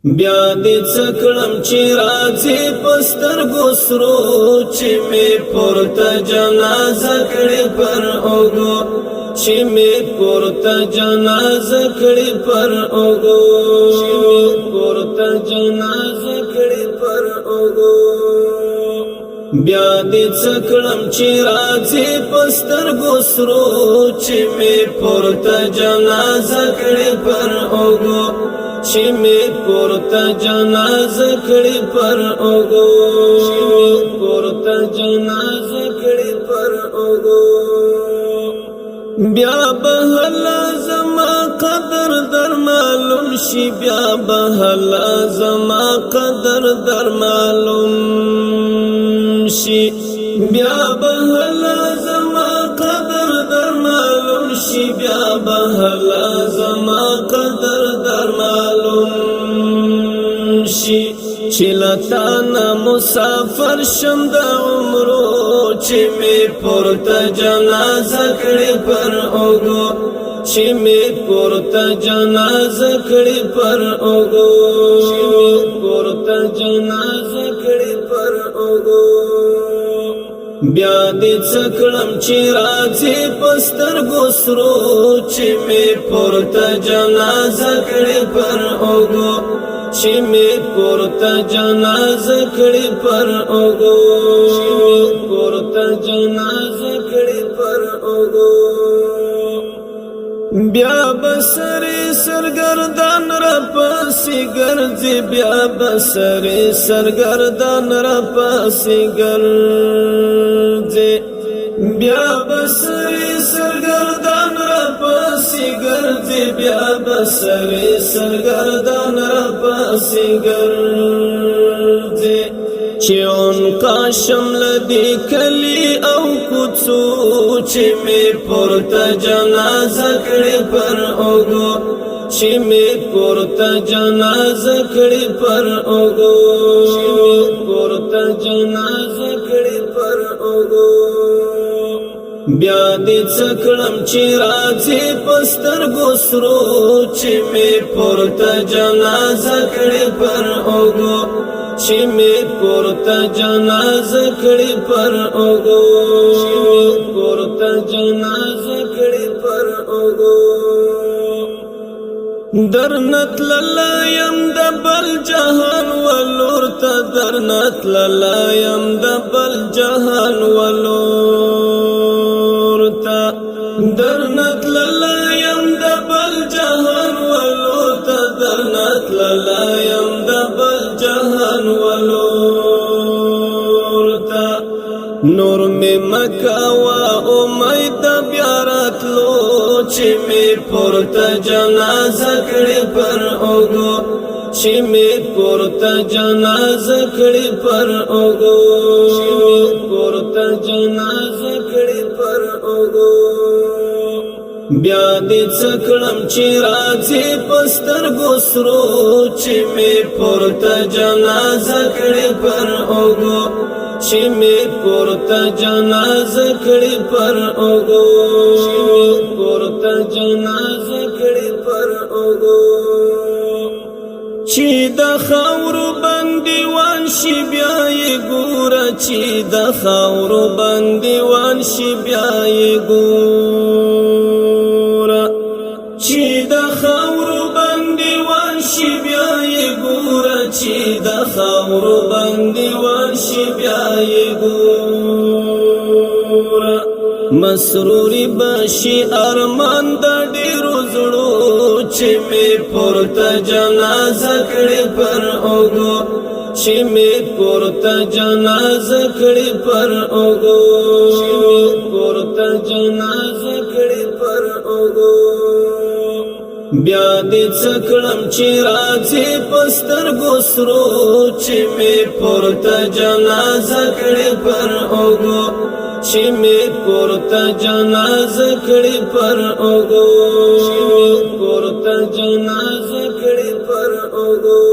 بیا دې څه کړم چې راځي په سترګو سرو، چې مې پورته جنازه کړې پر اوږو، چې مې پورته جنازه کړې پر اوږو، چې مې پورته جنازه کړې پر اوږو. بیا دې څه کړم چې راځي په سترګو سرو، چې مې پورته جنازه کړې پر اوږو، چې مې پورته جنازه کړې پر اوږو، چې مې پورته جنازه کړې پر اوږو. بیا به هلا زما قدر در معلوم شي، بیا به هلا زما قدر در معلوم شي، بیا به هلا زما قدر در معلوم شي، بیا به هلا زما قدر در معلوم شي، چې له تا نه مسافر شم د عمرو، چې مې پورته جنازه کړې پر اوږو، چې مې پورته جنازه کړې پر اوږو، چې مې پورته جنازه کړې پر اوږو. بیا دې څه کړم چې راځي په سترګو سرو، چې مې پورته جنازه کړې پر اوږو، چې مې پورته جنازه کړې پر اوږو، چې مې پورته جنازه کړې پر اوږو. بیا به سرې سرګردان را پسې ګرځي، بیا به سرې سرګردان را پسې ګرځي، بیا به سرې سرګردان را پسې ګرځي، بیا به سرې سرګردان را پسې ګرځي، چې عنقا شم له دې کلي او کوڅو، چې مې پورته جنازه کړې پر اوږو، چې مې پورته جنازه کړې پر اوږو، چې مې پورته جنازه کړې پر اوږو. بیا دې څه کړم چې راځي په سترګو سرو، چې مې پورته جنازه کړې پر اوږو، چې مې پورته جنازه کړې پر اوږو، چې مې پورته جنازه کړې پر اوږو. درنه تللی یم د بل جهان ولور ته، درنه تللی یم د بل جهان ولور ته، درنه تللی یم د بل جهان ولور ته، درنه تللی یم د بل جهان ولور ته. نور مې مه کوه امید بیا راتلو، چې مې پورته جنازه کړې پر اوږو، چې مې پورته جنازه کړې پر اوږو، چې مې پورته جنازه کړې پر اوږو. بیا دې څه کړم چې راځي په سترګو سرو، چې مې پورته جنازه کړې پر اوږو، چې مې پورته جنازه کړې پر اوږو، چې مې پورته جنازه کړې پر اوږو. چې د خاورو بندیوان شي بیا یې ګوره، چې د خاورو بندیوان شي بیا یې ګوره، چې د خاورو بندیوان شي بیا یې ګوره، چې د خاورو بندیوان شي بیا یې ګوره. مسروري به شي ارمان د ډیرو زړو، چې مې پورته جنازه کړې پر اوږو، چې مې پورته جنازه کړې پر اوږو، چې مې پورته جنازه کړې پر اوږو. بیا دې څه کړم چې راځي په سترګو سرو، چې مې پورته جنازه کړې پر اوږو، چې مې پورته جنازه کړې پر اوږو، چې مې پورته جنازه کړې پر اوږو.